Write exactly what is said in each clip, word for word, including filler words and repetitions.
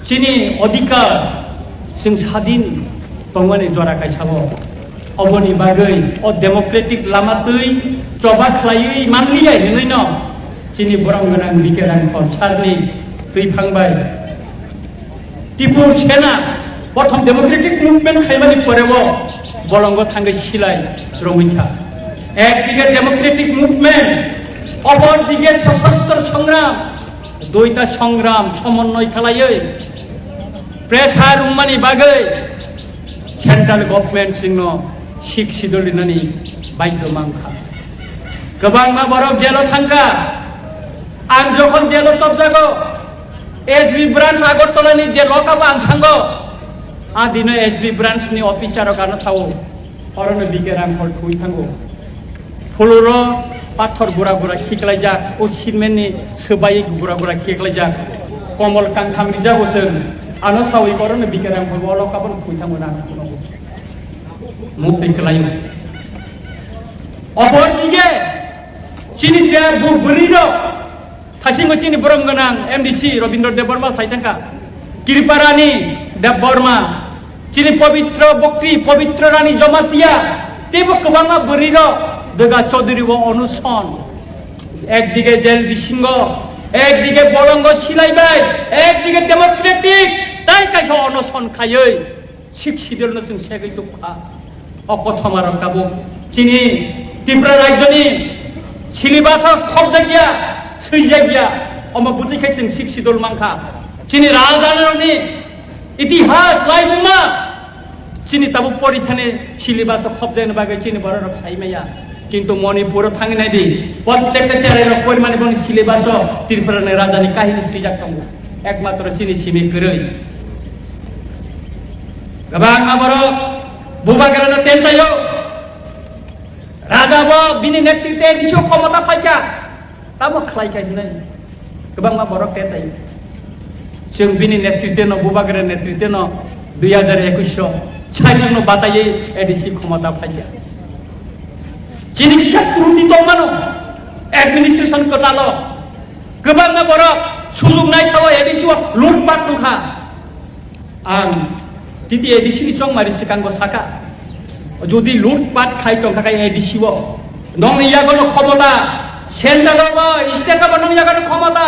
Chini odhikar, chwng sadin tongmani jora kaisa o. Oboni bagwi o democratic lama twi choba khlaiwi manliya hinwi no chini borom gwnang B K Rangkhol sarni twi phang bai Tipur Sena prothom democratic movement khaimani pore o bolongo thangwi silai romwi kha. Ekdige democratic movement, opor dige sashastro songram, duita songram somonnoy khlaiwi pressure wngmani bagwi central government chwngno Sixth Schedule rinani baidhyo mankha. Kwbangma borok jelo thangkha. Ang jokhon jelo chopjago, S B branch Agartala ni je lock up ang thango, a dino S B branch ni officer rok ano sao, orono B K Rangkhol thwi thango. Floor o pathor gura gura khiklaijak, o cement ni swbai gura gura khiklaijak. Komol kangtham rijak o chwng. Ano sawi orono B K Rangkhol o lock up no thwi thango na. Mukti kwlaio. Opor dige chini chair bu bwrwi rok. Thasingo chini borom gwnang M D C Robindra Debbarma sai thangkha, Kripa Rani Debbarma, chini Pabitra Bokti, Pabitra Rani Jamatia, teibo kwbangma bwrwirok Dega Chaudhary o onuson. Ekdige jel bisingo, ekdige bolongo silaibai, ekdige democratic, tai kaisa onuson khaiwi. Sixth Schedule no chwng segwi tubkha. O kothoma rok tabuk chini Tripura rajyoni syllabus o khobjakya, swijak ya, omo bwtwi khe chwng Sixth Schedule mankha. Chini rajanirokni itihas laimungma chini tabuk porithani syllabus o khobjakna bagwi chini bororok sai maya. Kintu Manipur o thangwi nai di, prottekta cherai rok porimani boni syllabus o Tripura ni raja ni kahini swijak tongo, ekmatro chini simi kwrwi. Kwbang aborok bubagrano tentaio, raja bo bini netrite bisu khomota phaikha, tamo khlaikha hinai. Kwbangma borok tei tai. Chwng bini netrite no, bubagra netrite no dui hajar ekwis o saichung no bataiwi A D C khomota phaikha. Chini kisa kruti tongmano administration kwtalo. Kwbangma borok sujung naisao A D C o lutpat nukha. Ang T T A D C ni chongmari swkango saka, jodi lutpat khai tongkha khe A D C o, nongni yago no khomota, central o bo, state o bo nong yago no khomota,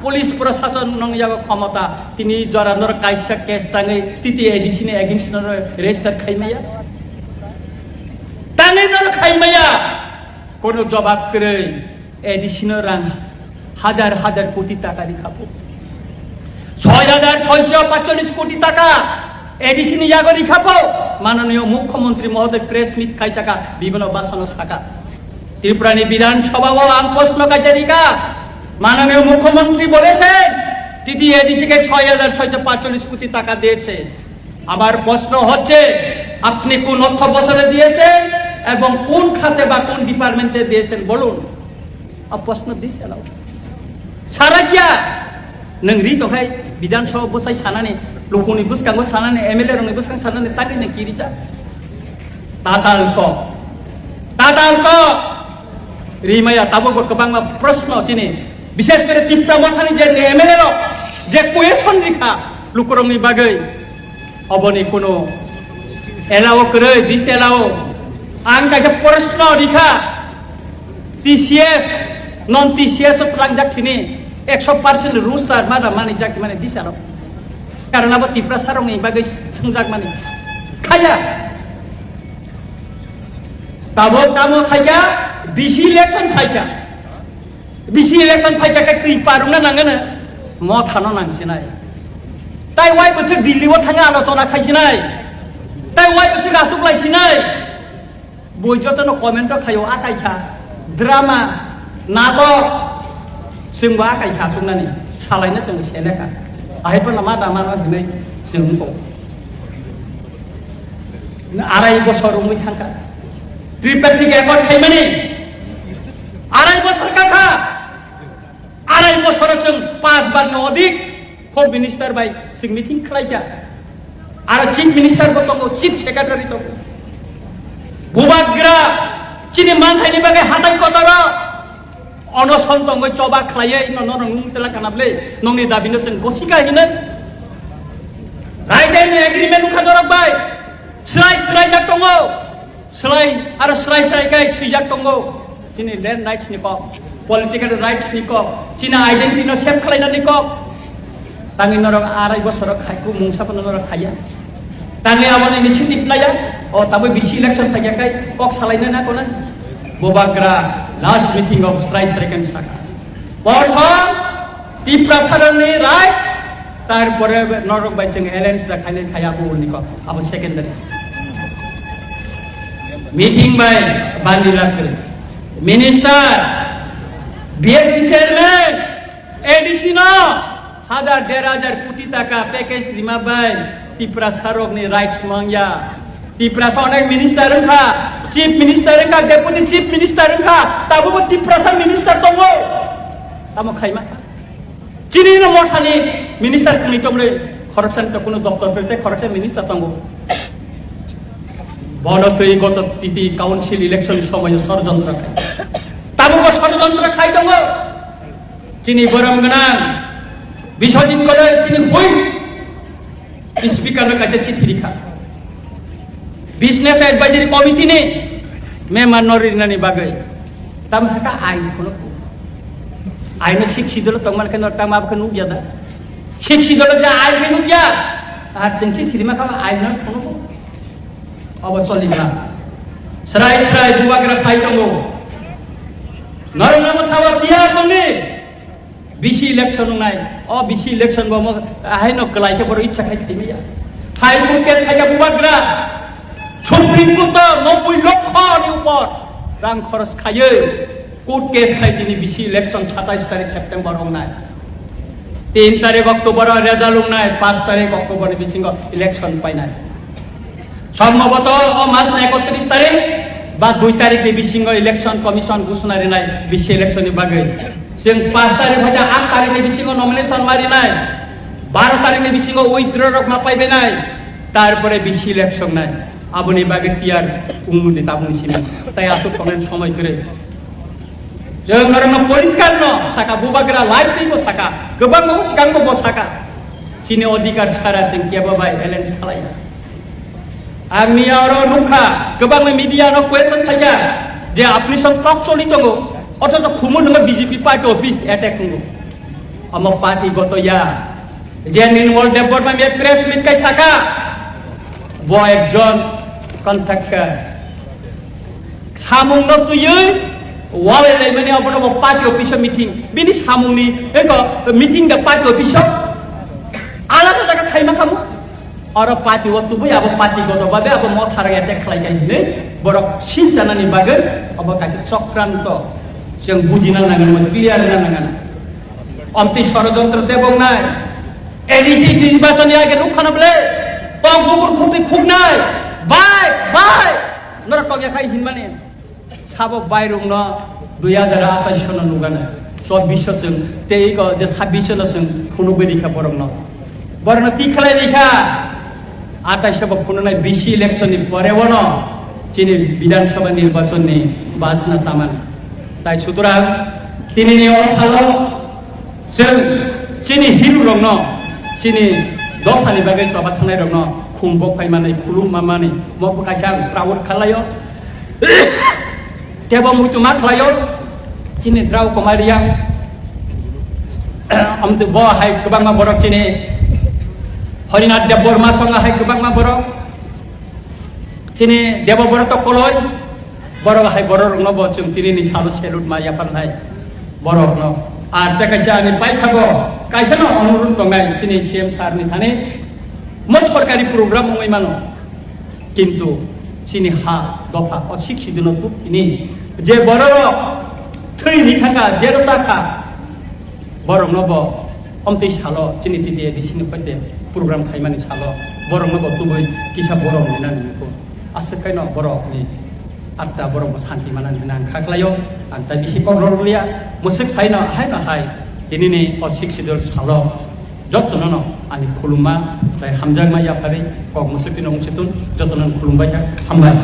police prosason nong yago khomota, tini jora nor kaisa case tangwi T T A D C ni against nor register khai maya, tangwi nor khai maya, kono jobab kwrwi. A D C no rang hajar hajar koti taka rikha pho. Soi hajar soisho patchollis koti taka A D C ni yago rikha pho. Mananiyo Mukhyamantri Mohoday press meet khaisaka bibino basano saka. Tripura ni Bidhan Sabha o ang proshno kaisa rikha. Mananiyo Mukhyamantri bolesen T T A D C ke soi hajar soisho patchollis koti taka diyese. আমার প্রশ্ন হচ্ছে, আপনি কোন অর্থ বছরে দিয়েছেন এবং কোন খাতে বা কোন ডিপার্টমেন্টে দিয়েছেন বলুন। A প্রশ্ন দিছে না। সারা গিয়া nang ri tongkhai Bidhan Sabha bwsai sanani, lukuni bwskango sanani, M L A rokni bwskang sanani, tagwi nang kiri sa. Tatal kok. Tatal kok. Rimaya tabuk bo kwbangma proshno chini. Bishes kore Tipra Mothani je M L A rok je question rikha lukurokni bagwi, oboni kuno allow kwrwi, disallow. Ang kaisa proshno rikha, T C S, non T C S o twlangjak khini ekso percent roster mana mani jak mani disallow. Karon abo Tiprasa rokni bagwi swngjak mani. Khaya. Tabuk tamo khaikha, B C election phaikha. B C election phaikha khe twi parwngna nangano, mothano nangsinai. Tai wai bwswk Delhi o thangwi alochona khaisinai. Tai wai bwswk achuk laisinai. Bui jotono comment o khaio, akaikha, drama, natok, chwngbo akaikha achuknani, salaino chwng selekha. Ahai phano ma da mano hinwi chwng wngkho. Arai bosor wngwi thangkha. Tripartite accord khaimani arai bosor kakha. Arai bosoro chwng panch bar ni odik Home Minister bai chwng meeting khlaikha. Aro Chief Minister bo tongo, Chief Secretary tongo. Bubagra chini manthaini bagwi hatai kotoro onoson tongwi choba khlaiwi no norok nung tela kana bwle, nongni dabino chwng gosika hinwi. Raidani agreement wngkha norok bai. Srai srai jak tongo. Srai aro srai srai kai swijak tongo. Chini land rights ni kok, political rights ni kok, chini identity no save khlaina ni kok. Tangwi norok arai bosor khai ku mungsa phano norok khaiya. Tangwi abo initiative laya. O tabwi bisi election phaiya kai kok salaina na kona. Bobagra last meeting of srai srai kan saka. Prothom Tiprasarokni right, tarpore norok bai chwng alliance da khainai khai abo ulni kok, abo secondary. Meeting bai bandi lakri. Minister, B S C chairman, A D C no hajar der hajar koti taka package rima bai Tiprasarokni rights mangya. Tiprasa onek minister wngkha, chief minister wngkha, deputy chief minister wngkha, tabukbo Tiprasa minister tongo. Tamo khaima? Chini no mothani minister khwnwi tongmani khoroksani to kuno doptor kwrwi tei khoroksa minister tongo. Bono twi goto titi council election ni somoyo sorojontro khai. Tabukbo sorojontro khai tongo. Chini borom gwnang Biswajit Kodoi chini bui speaker no kaisa chithi rikha. Business Advisory Committee ni member no rinani bagwi. Tamo saka ain phuno. Ain no sik sidolo tongman khe no tamo abkhe nukya da. Sik sidolo ja ain khe nukya. Ar sing chithi rima kha ain no phuno. Obo choli kha. Srai srai bubagra phai tongo. Norok namo sawa tiya tongni. B C election wngnai, o B C election bo mo ahai no kwlai khe borok icha khai khaimaya. High Court case khai khe bubagra Supreme Court o noboi lokho ni upor rang khoros khaiwi court case khai tini B C election satais tarik September wngnai. Tin tarik October o result wngnai, paanch tarik October ni bisingo election painai. Somboboto o mas ni ekotris tarik ba dui tarik ni bisingo election commission ghosona rinai B C election ni bagwi. Chwng paanch tarik bai aat tarik ni bisingo nomination ma rinai, baro tarik ni bisingo withdraw rok ma paibainai, tarpore B C election nai. Aboni bagwi tiyar wngmani tabukni simi. Tai aswk tongnai somoi kwrwi. Chwng norokno poriskar no saka, bubagra live twibo saka, kwbangma bo swkangbo bo saka. Chini odhikar sara chwng kebo bai alliance khalaiya. Ang miya oro nukha, kwbangma media no question khaikha je apni song talk choli tongo, othocho khumu nwngo B J P party office attack wngo. Omo party goto ya. Je Nirmal Debbarma miya press meet kai saka, bo ekjon contractor. Samung no twiwi walai lai mani obono bo party office o meeting. Bini samung ni eko meeting da party office o. Alada jaga khaima khamu. Oro party o tubui abo party goto babe abo mothar attack khlai kai hinwi borok sinchana ni bagwi obo kaisa chokranto. Chwng bujina nangan, clear na nangan. Omtwi sorojontro tebok nai. A D C nirbachon ni age nukha na bole. Tok bukur khukni khuknai. Bai, bai. Norok tok ya khai hinmani. Sabo bairung no dui hajar atais no nugana. Chobbish o chwng tei ko je sabbish no chwng phunugwi rikha borok no. Borok no tikhlai rikha. Atais bo phunuknai B C election ni pore bono chini Bidhan Sabha nirbachon ni bachna taman. Tai sutorang tini ni o salo chwng chini hiru rok no chini dopha ni bagwi choba thangnai rok no khum bo phai mani khulum ma mani mo bo kaisa ang proud khalai o. Tebo muitu ma khlai o chini Drau Kumar Reang. Amtwi bo hai kwbangma borok chini Harinath Debbarma songa hai kwbangma borok. Chini Debobroto Koloi, borok hai borok rokno bo chwng tini ni salo salute ma yapharnai borok no. Ar tei kaisa ani paithago kaisa no onurudh tongnai chini C M sir ni thani mo sorkari program wngwi mano. Kintu chini ha dopha o sixty dino tuk tini je borok thwi ni thangka jero sakha. Borokno bo omtwi salo chini T T A D C ni koite program khaimani salo borokno bo tubui kisa borok nina nini ko aswk kaino borok ni atta borok bo santi manani hwnwi ang kha khlaio. Ang tai bisi kok rw liya, mwswk saino haino hai tini ni o sixth schedule salo jotono no ani khulumma tai hamjakma yapharwi kok mwswk tino wngsi tun jotono no khulumbai kha, hambai.